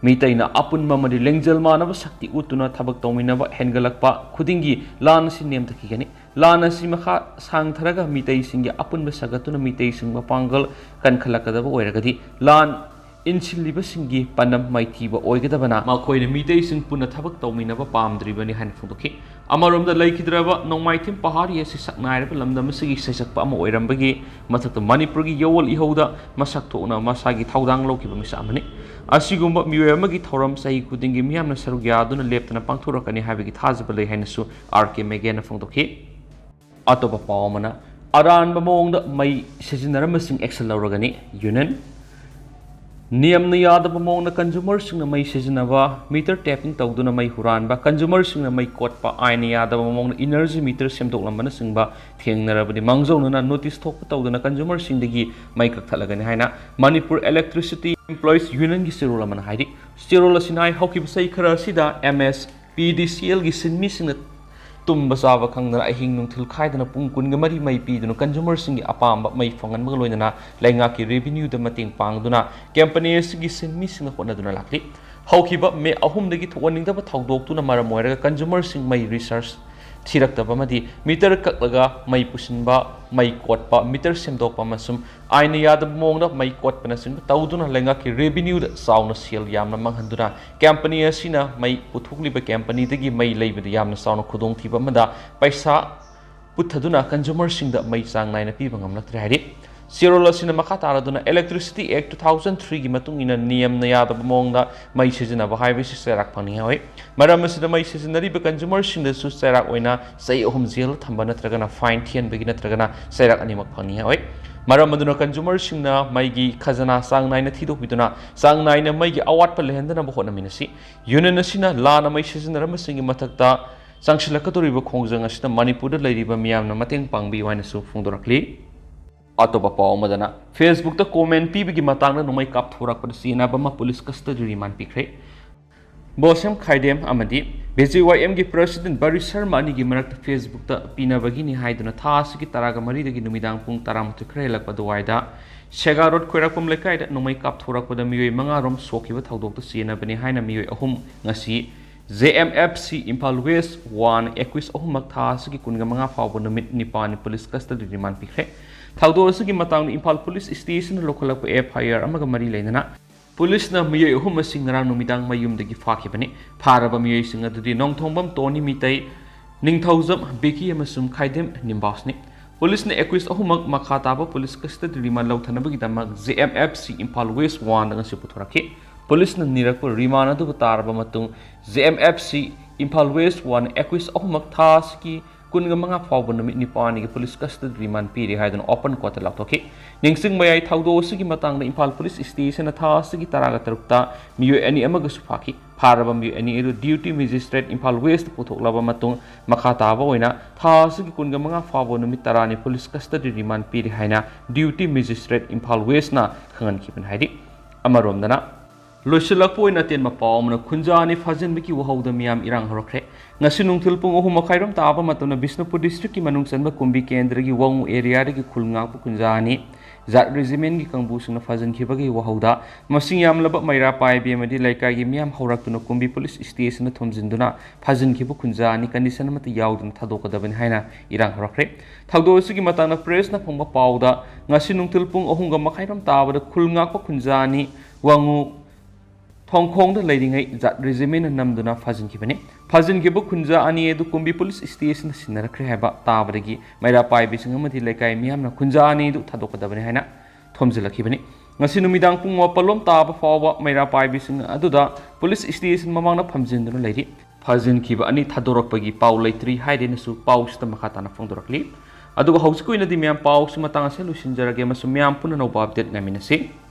ꯃꯤꯇꯩꯅ ꯑꯄꯨꯟꯕ ꯑꯃꯗꯤ ꯂꯦꯡꯖꯦꯜ ꯃꯥꯟꯅꯕ ꯁꯛꯇꯤ ꯎꯠꯇꯨꯅ ꯊꯕꯛ ꯇꯧꯃꯤꯟꯅꯕ ꯍꯦꯟꯒꯠꯂꯛꯄ ꯈꯨꯗꯤꯡꯒꯤ ꯂꯥꯟ ꯑꯁꯤ ꯅꯦꯝꯊꯈꯤꯒꯅꯤ꯫ ꯂꯥꯟ ꯑꯁꯤ ꯃꯈꯥ ꯁꯥꯡꯊꯔꯒ ꯃꯤꯇꯩꯁꯤꯡꯒꯤ ꯑꯄꯨꯟꯕ ꯁꯥꯒꯠꯇꯨꯅ ꯃꯤꯇꯩꯁꯤꯡ ꯃꯄꯥꯡꯒꯜ ꯀꯟꯈꯠꯂꯛꯀꯗꯕ ꯑꯣꯏꯔꯒꯗꯤ ꯂꯥꯟ ꯏꯟꯁꯤꯜꯂꯤꯕꯁꯤꯡꯒꯤ ꯄꯥꯟꯗꯝ ꯃꯥꯏꯊꯤꯕ ꯑꯣꯏꯒꯗꯕꯅ ꯃꯈꯣꯏꯅ ꯃꯤꯇꯩꯁꯤꯡ ꯄꯨꯟꯅ ꯊꯕꯛ ꯇꯧꯃꯤꯟꯅꯕ ꯄꯥꯝꯗ꯭ꯔꯤꯕꯅꯤ ꯍꯥꯏꯅ ꯐꯣꯡꯗꯣꯛꯈꯤ꯫ ꯑꯃꯔꯣꯝꯗ ꯂꯩꯈꯤꯗ꯭ꯔꯕ ꯅꯣꯡꯃꯥꯏꯊꯦꯝ ꯄꯍꯥꯔꯤ ꯑꯁꯤ ꯁꯛꯅꯥꯏꯔꯕ ꯂꯝꯗꯝ ꯑꯁꯤꯒꯤ ꯁꯩꯁꯛꯄ ꯑꯃ ꯑꯣꯏꯔꯝꯕꯒꯤ ꯃꯊꯛꯇ ꯃꯅꯤꯄꯨꯔꯒꯤ ꯌꯑꯣꯜ ꯏꯍꯧꯗ ꯃꯁꯛ ꯊꯣꯛꯅ ꯃꯁꯥꯒꯤ ꯊꯧꯗꯥꯡ ꯂꯧꯈꯤꯕ ꯃꯤꯁꯛ ꯑꯃꯅꯤ꯫ ꯑꯁꯤꯒꯨꯝꯕ ꯃꯤꯑꯣꯏ ꯑꯃꯒꯤ ꯊꯧꯔꯝ ꯆꯍꯤ ꯈꯨꯗꯤꯡꯒꯤ ꯃꯤꯌꯥꯝꯅ ꯁꯔꯨꯛ ꯌꯥꯗꯨꯅ ꯂꯦꯞꯇꯅ ꯄꯥꯡꯊꯣꯔꯛꯀꯅꯤ ꯍꯥꯏꯕꯒꯤ ꯊꯥꯖꯕ ꯂꯩ ꯍꯥꯏꯅꯁꯨ ꯑꯥꯔ ꯀꯦ ꯃꯦꯒꯦꯅ ꯐꯣꯡꯗꯣꯛꯈꯤ꯫ ꯑꯇꯣꯞꯄ ꯄꯥꯎ ꯑꯃꯅ, ꯑꯔꯥꯟꯕ ꯃꯑꯣꯡꯗ ꯃꯩ ꯁꯤꯖꯤꯟꯅꯔꯝꯕꯁꯤꯡ action ꯂꯧꯔꯒꯅꯤ, ꯌꯨꯅꯤꯌꯟ꯫ ꯅꯤꯌꯝꯅ ꯌꯥꯗꯕ ꯃꯑꯣꯡꯗ consumerꯁꯤꯡꯅ ꯃꯩ ꯁꯤꯖꯤꯟꯅꯕ, meter tapping ꯇꯧꯗꯨꯅ ꯃꯩ ꯍꯨꯔꯥꯟꯕ, consumerꯁꯤꯡꯅ ꯃꯩ ꯀꯣꯠꯄ, ꯑꯥꯏꯟꯅ ꯌꯥꯗꯕ ꯃꯑꯣꯡꯗ energy meter ꯁꯦꯝꯗꯣꯛꯂꯝꯕꯅꯆꯤꯡꯕ ꯊꯦꯡꯅꯔꯕꯗꯤ ꯃꯥꯡꯖꯧꯅꯅ notice ꯊꯣꯛꯄ ꯇꯧꯗꯅ consumerꯁꯤꯡꯗꯒꯤ ꯃꯩ ꯀꯛꯊꯠꯂꯒꯅꯤ ꯍꯥꯏꯅ Manipur Electricity Employees Unionꯒꯤ ꯆꯦꯔꯣꯜ ꯑꯃꯅ ꯍꯥꯏꯔꯤ꯫ ꯆꯦꯔꯣꯜ ꯑꯁꯤꯅ ꯍꯥꯏ, ꯍꯧꯈꯤꯕ ꯆꯍꯤ ꯈꯔ ꯑꯁꯤꯗ M S P D C Lꯒꯤ ꯁꯤꯟꯃꯤꯁꯤꯡꯅ ꯇꯨꯝꯕ ꯆꯥꯕ ꯈꯪꯗꯅ ꯑꯍꯤꯡ ꯅꯨꯡꯊꯤꯜ ꯈꯥꯏꯗꯅ ꯄꯨꯡ ꯀꯨꯟꯒ ꯃꯔꯤ ꯃꯩ ꯄꯤꯗꯨꯅ consumerꯁꯤꯡꯒꯤ ꯑꯄꯥꯝꯕ ꯃꯩ ꯐꯪꯍꯟꯕꯒ ꯂꯣꯏꯅꯅ ꯂꯩꯉꯥꯛꯀꯤ revenueꯗ ꯃꯇꯦꯡ ꯄꯥꯡꯗꯨꯅ company ꯑꯁꯤꯒꯤ ꯁꯤꯟꯃꯤꯁꯤꯡꯅ ꯍꯣꯠꯅꯗꯨꯅ ꯂꯥꯛꯂꯤ꯫ ꯍꯧꯈꯤꯕ ꯃꯦ ꯑꯍꯨꯝꯗꯒꯤ ꯊꯣꯛꯍꯟꯅꯤꯡꯗꯕ ꯊꯧꯗꯣꯛꯇꯨꯅ ꯃꯔꯝ ꯑꯣꯏꯔꯒ consumerꯁꯤꯡ ꯃꯩ recharge ꯊꯤꯔꯛꯇꯕ ꯑꯃꯗꯤ meter ꯀꯛꯂꯒ ꯃꯩ ꯄꯨꯁꯤꯟꯕ, ꯃꯩ ꯀꯣꯠꯄ, meter ꯁꯦꯝꯗꯣꯛꯄ ꯑꯃꯁꯨꯡ ꯑꯥꯏꯟꯅ ꯌꯥꯗꯕ ꯃꯑꯣꯡꯗ ꯃꯩ ꯀꯣꯠꯄꯅꯆꯤꯡꯕ ꯇꯧꯗꯨꯅ ꯂꯩꯉꯥꯛꯀꯤ revenueꯗ ꯆꯥꯎꯅ ꯁꯦꯜ ꯌꯥꯝꯅ ꯃꯥꯡꯍꯟꯗꯨꯅ company ꯑꯁꯤꯅ ꯃꯩ ꯄꯨꯊꯣꯛꯂꯤꯕ companyꯗꯒꯤ ꯃꯩ ꯂꯩꯕꯗ ꯌꯥꯝꯅ ꯆꯥꯎꯅ ꯈꯨꯗꯣꯡꯊꯤꯕ ꯑꯃꯗ ꯄꯩꯁꯥ ꯄꯨꯊꯗꯨꯅ consumerꯁꯤꯡꯗ ꯃꯩ ꯆꯥꯡ ꯅꯥꯏꯅ ꯄꯤꯕ ꯉꯝꯂꯛꯇ꯭ꯔꯦ ꯍꯥꯏꯔꯤ꯫ ꯆꯦꯔꯣꯜ ꯑꯁꯤꯅ ꯃꯈꯥ ꯇꯥꯔꯗꯨꯅ Electricity Act two thousand threeꯒꯤ ꯃꯇꯨꯡ ꯏꯟꯅ ꯅꯤꯌꯝꯅ ꯌꯥꯗꯕ ꯃꯑꯣꯡꯗ ꯃꯩ ꯁꯤꯖꯤꯟꯅꯕ ꯍꯥꯏꯕꯁꯤ ꯆꯩꯔꯥꯛ ꯐꯪꯅꯤꯡꯉꯥꯏ ꯑꯣꯏ꯫ ꯃꯔꯝ ꯑꯁꯤꯗ ꯃꯩ ꯁꯤꯖꯤꯟꯅꯔꯤꯕ consumerꯁꯤꯡꯗꯁꯨ ꯆꯩꯔꯥꯛ ꯑꯣꯏꯅ ꯆꯍꯤ ꯑꯍꯨꯝ ꯖꯦꯜ ꯊꯝꯕ ꯅꯠꯇ꯭ꯔꯒꯅ fine ꯊꯤꯍꯟꯕꯒꯤ ꯅꯠꯇ꯭ꯔꯒꯅ ꯆꯩꯔꯥꯛ ꯑꯅꯤꯃꯛ ꯐꯪꯅꯤꯡꯉꯥꯏ ꯑꯣꯏ꯫ ꯃꯔꯝ ꯑꯗꯨꯅ consumerꯁꯤꯡꯅ ꯃꯩꯒꯤ ꯈꯖꯅꯥ ꯆꯥꯡ ꯅꯥꯏꯅ ꯊꯤꯗꯣꯛꯄꯤꯗꯨꯅ ꯆꯥꯡ ꯅꯥꯏꯅ ꯃꯩꯒꯤ ꯑꯋꯥꯠꯄ ꯂꯩꯍꯟꯗꯅꯕ ꯍꯣꯠꯅꯃꯤꯟꯅꯁꯤ꯫ Union ꯑꯁꯤꯅ ꯂꯥꯟꯅ ꯃꯩ ꯁꯤꯖꯤꯟꯅꯔꯝꯕꯁꯤꯡꯒꯤ ꯃꯊꯛꯇ ꯆꯪꯁꯤꯜꯂꯛꯀꯗꯧꯔꯤꯕ ꯈꯣꯡꯖꯪ ꯑꯁꯤꯗ ꯃꯅꯤꯄꯨꯔꯗ ꯂꯩꯔꯤꯕ ꯃꯤꯌꯥꯝꯅ ꯃꯇꯦꯡ ꯄꯥꯡꯕꯤꯌꯨ ꯍꯥꯏꯅꯁꯨ ꯐꯣꯡꯗꯣꯔꯛꯂꯤ꯫ ꯑꯇꯣꯞꯄ ꯄꯥꯎ ꯑꯃꯗꯅ, Facebookꯇ comment ꯄꯤꯕꯒꯤ ꯃꯇꯥꯡꯗ ꯅꯣꯡꯃꯩ ꯀꯥꯞꯊꯣꯔꯛꯄꯗ ꯆꯦꯟꯅꯕ ꯑꯃ police custodyꯗ remand ꯄꯤꯈ꯭ꯔꯦ꯫ ꯕꯣꯁꯦꯝ ꯈꯥꯏꯗꯦꯝ ꯑꯃꯗꯤ BJYMꯒꯤ president ꯕꯔꯤ ꯁꯔꯃ ꯑꯅꯤꯒꯤ ꯃꯔꯛꯇ Facebookꯇ ꯄꯤꯅꯕꯒꯤꯅꯤ ꯍꯥꯏꯗꯨꯅ ꯊꯥ ꯑꯁꯤꯒꯤ ꯇꯔꯥꯒ ꯃꯔꯤꯗꯒꯤ ꯅꯨꯃꯤꯗꯥꯡ ꯄꯨꯡ ꯇꯔꯥꯃꯥꯊꯣꯏ ꯈꯔ ꯍꯦꯜꯂꯛꯄ ꯑꯗꯨꯋꯥꯏꯗ ꯁꯦꯒꯥ ꯔꯣꯗ ꯈꯣꯏꯔꯥꯛꯄꯝ ꯂꯩꯀꯥꯏꯗ ꯅꯣꯡꯃꯩ ꯀꯥꯞꯊꯣꯔꯛꯄꯗ ꯃꯤꯑꯣꯏ ꯃꯉꯥꯔꯣꯝ ꯁꯣꯛꯈꯤꯕ ꯊꯧꯗꯣꯛꯇ ꯆꯦꯟꯅꯕꯅꯤ ꯍꯥꯏꯅ ꯃꯤꯑꯣꯏ ꯑꯍꯨꯝ ꯉꯁꯤ JMFC Imphal West One ꯑꯦꯀ꯭ꯌꯨꯁ ꯑꯍꯨꯝꯃꯛ ꯊꯥ ꯑꯁꯤꯒꯤ ꯀꯨꯟꯒ ꯃꯉꯥ ꯐꯥꯎꯕ ꯅꯨꯃꯤꯠ ꯅꯤꯄꯥꯟꯅꯤ police custody remand ꯄꯤꯈ꯭ꯔꯦ꯫ ꯊꯧꯗꯣꯛ ꯑꯁꯤꯒꯤ ꯃꯇꯥꯡꯗ ꯏꯝꯐꯥꯜ police stationꯗ ꯂꯧꯈꯠꯂꯛꯄ FIR ꯑꯃꯒ ꯃꯔꯤ ꯂꯩꯅꯅ policeꯅ ꯃꯤꯑꯣꯏ ꯑꯍꯨꯝ ꯑꯁꯤ ꯉꯔꯥꯡ ꯅꯨꯃꯤꯗꯥꯡ ꯃꯌꯨꯝꯗꯒꯤ ꯐꯥꯈꯤꯕꯅꯤ꯫ ꯐꯥꯔꯕ ꯃꯤꯑꯣꯏꯁꯤꯡ ꯑꯗꯨꯗꯤ ꯅꯣꯡꯊꯣꯡꯕꯝ ꯇꯣꯅꯤ ꯃꯤꯇꯩ, ꯅꯤꯡꯊꯧꯖꯝ ꯕꯤꯀꯤ ꯑꯃꯁꯨꯡ ꯈꯥꯏꯗꯦꯝ ꯅꯤꯝꯕꯥꯁꯅꯤ꯫ Policeꯅ ꯑꯦꯀ꯭ꯌꯨꯁ ꯑꯍꯨꯝꯃꯛ ꯃꯈꯥ ꯇꯥꯕ police custody remand ꯂꯧꯊꯅꯕꯒꯤꯗꯃꯛ JMFC Imphal West Oneꯗ ꯉꯁꯤ ꯄꯨꯊꯣꯔꯛꯈꯤ꯫ Policeꯅ ꯅꯤꯔꯛꯄ remand ꯑꯗꯨꯕꯨ ꯇꯥꯔꯕ ꯃꯇꯨꯡ, JMFC Imphal West One ꯑꯦꯀ꯭ꯌꯨꯁ ꯑꯍꯨꯝꯃꯛ ꯊꯥ ꯑꯁꯤꯒꯤ ꯀꯨꯟꯒ ꯃꯉꯥ ꯐꯥꯎꯕ ꯅꯨꯃꯤꯠ ꯅꯤꯄꯥꯟꯒꯤ police custody remand ꯄꯤꯔꯦ ꯍꯥꯏꯗꯨꯅ open courtꯇ ꯂꯥꯎꯊꯣꯛꯈꯤ꯫ ꯅꯤꯡꯁꯤꯡꯕ ꯌꯥꯏ, ꯊꯧꯗꯣꯛ ꯑꯁꯤꯒꯤ ꯃꯇꯥꯡꯗ ꯏꯝꯐꯥꯜ police stationꯅ ꯊꯥ ꯑꯁꯤꯒꯤ ꯇꯔꯥꯒ ꯇꯔꯨꯛꯇ ꯃꯤꯑꯣꯏ ꯑꯅꯤ ꯑꯃꯒꯁꯨ ꯐꯥꯈꯤ꯫ ꯐꯥꯔꯕ ꯃꯤꯑꯣꯏ ꯑꯅꯤ ꯑꯗꯨ duty magistrate ꯏꯝꯐꯥꯜ Westꯇ ꯄꯨꯊꯣꯛꯂꯕ ꯃꯇꯨꯡ, ꯃꯈꯥ ꯇꯥꯕ ꯑꯣꯏꯅ ꯊꯥ ꯑꯁꯤꯒꯤ ꯀꯨꯟꯒ ꯃꯉꯥ ꯐꯥꯎꯕ ꯅꯨꯃꯤꯠ ꯇꯔꯥꯅꯤ police custody remand ꯄꯤꯔꯦ ꯍꯥꯏꯅ duty magistrate ꯏꯝꯐꯥꯜ Westꯅ ꯈꯪꯍꯟꯈꯤꯕꯅꯤ ꯍꯥꯏꯔꯤ꯫ ꯑꯃꯔꯣꯝꯗꯅ, ꯂꯣꯏꯁꯤꯜꯂꯛꯄ ꯑꯣꯏꯅ ꯑꯇꯦꯟꯕ ꯄꯥꯎ ꯑꯃꯅ, ꯈꯨꯟꯖꯥ ꯑꯅꯤ ꯐꯥꯖꯤꯟꯕꯒꯤ ꯋꯥꯍꯧꯗ ꯃꯤꯌꯥꯝ ꯏꯔꯥꯡ ꯍꯧꯔꯛꯈ꯭ꯔꯦ꯫ ꯉꯁꯤ ꯅꯨꯡꯊꯤꯜ ꯄꯨꯡ ꯑꯍꯨꯝ ꯃꯈꯥꯏꯔꯣꯝ ꯇꯥꯕ ꯃꯇꯝꯗ ꯕꯤꯁꯅꯨꯄꯨꯔ ꯗꯤꯁꯇ꯭ꯔꯤꯛꯀꯤ ꯃꯅꯨꯡ ꯆꯟꯕ ꯀꯨꯝꯕꯤ ꯀꯦꯟꯗ꯭ꯔꯒꯤ ꯋꯥꯉꯨ ꯑꯦꯔꯤꯌꯥꯗꯒꯤ ꯈꯨꯜ ꯉꯥꯛꯄ ꯈꯨꯟꯖꯥ ꯑꯅꯤ ꯖꯥꯠ ꯔꯦꯖꯤꯃꯦꯟꯒꯤ ꯀꯥꯡꯕꯨꯁꯤꯡꯅ ꯐꯥꯖꯤꯟꯈꯤꯕꯒꯤ ꯋꯥꯍꯧꯗ ꯃꯁꯤꯡ ꯌꯥꯝꯂꯕ ꯃꯩꯔꯥ ꯄꯥꯏꯕꯤ ꯑꯃꯗꯤ ꯂꯩꯀꯥꯏꯒꯤ ꯃꯤꯌꯥꯝ ꯍꯧꯔꯛꯇꯨꯅ ꯀꯨꯝꯕꯤ ꯄꯨꯂꯤꯁ ꯁ꯭ꯇꯦꯁꯟꯗ ꯊꯣꯝꯖꯤꯟꯗꯨꯅ ꯐꯥꯖꯤꯟꯈꯤꯕ ꯈꯨꯟꯖꯥ ꯑꯅꯤ ꯀꯟꯗꯤꯁꯟ ꯑꯃꯠꯇ ꯌꯥꯎꯗꯅ ꯊꯥꯗꯣꯛꯀꯗꯕꯅꯤ ꯍꯥꯏꯅ ꯏꯔꯥꯡ ꯍꯧꯔꯛꯈ꯭ꯔꯦ꯫ ꯊꯧꯗꯣꯛ ꯑꯁꯤꯒꯤ ꯃꯇꯥꯡꯗ ꯄ꯭ꯔꯦꯁꯅ ꯐꯪꯕ ꯄꯥꯎꯗ ꯉꯁꯤ ꯅꯨꯡꯊꯤꯜ ꯄꯨꯡ ꯑꯍꯨꯝꯒ ꯃꯈꯥꯏꯔꯣꯝ ꯇꯥꯕꯗ ꯈꯨꯜ ꯉꯥꯛꯄ ꯈꯨꯟꯖꯥ ꯑꯅꯤ ꯋꯥꯉꯨ ꯊꯣꯡꯈꯣꯡꯗ ꯂꯩꯔꯤꯉꯩ ꯖꯥꯠ ꯔꯦꯖꯤꯃꯦꯟꯅ ꯅꯝꯗꯨꯅ ꯐꯥꯖꯤꯟꯈꯤꯕꯅꯤ꯫ ꯐꯥꯖꯤꯟꯈꯤꯕ ꯈꯨꯟꯖꯥ ꯑꯅꯤ ꯑꯗꯨ ꯀꯨꯝꯕꯤ ꯄꯨꯂꯤꯁ ꯁ꯭ꯇꯦꯁꯟꯗ ꯁꯤꯟꯅꯔꯛꯈ꯭ꯔꯦ ꯍꯥꯏꯕ ꯇꯥꯕꯗꯒꯤ ꯃꯩꯔꯥ ꯄꯥꯏꯕꯤꯁꯤꯡ ꯑꯃꯗꯤ ꯂꯩꯀꯥꯏ ꯃꯤꯌꯥꯝꯅ ꯈꯨꯟꯖꯥ ꯑꯅꯤ ꯑꯗꯨ ꯊꯥꯗꯣꯛꯀꯗꯕꯅꯤ ꯍꯥꯏꯅ ꯊꯣꯝꯖꯤꯜꯂꯛꯈꯤꯕꯅꯤ꯫ ꯉꯁꯤ ꯅꯨꯃꯤꯗꯥꯡ ꯄꯨꯡ ꯃꯥꯄꯜꯂꯣꯝ ꯇꯥꯕ ꯐꯥꯎꯕ ꯃꯩꯔꯥ ꯄꯥꯏꯕꯤꯁꯤꯡ ꯑꯗꯨꯗ ꯄꯨꯂꯤꯁ ꯁ꯭ꯇꯦꯁꯟ ꯃꯃꯥꯡꯗ ꯐꯝꯖꯤꯟꯗꯨꯅ ꯂꯩꯔꯤ꯫ ꯐꯥꯖꯤꯟꯈꯤꯕ ꯑꯅꯤ ꯊꯥꯗꯣꯔꯛꯄꯒꯤ ꯄꯥꯎ ꯂꯩꯇ꯭ꯔꯤ ꯍꯥꯏꯔꯦꯅꯁꯨ ꯄꯥꯎꯁꯤꯗ ꯃꯈꯥ ꯇꯥꯅ ꯐꯣꯡꯗꯣꯔꯛꯂꯤ꯫ ꯑꯗꯨꯒ ꯍꯧꯖꯤꯛꯀꯤ ꯑꯣꯏꯅꯗꯤ ꯃꯌꯥꯝ ꯄꯥꯎꯁꯤ ꯃꯇꯥꯡ ꯑꯁꯤꯗ ꯂꯣꯏꯁꯤꯟꯖꯔꯒꯦ ꯑꯃꯁꯨꯡ ꯃꯌꯥꯝ ꯄꯨꯟꯅ ꯑꯅꯧꯕ ꯑꯞꯗꯦꯠ ꯉꯥꯏꯃꯤꯟꯅꯁꯤ꯫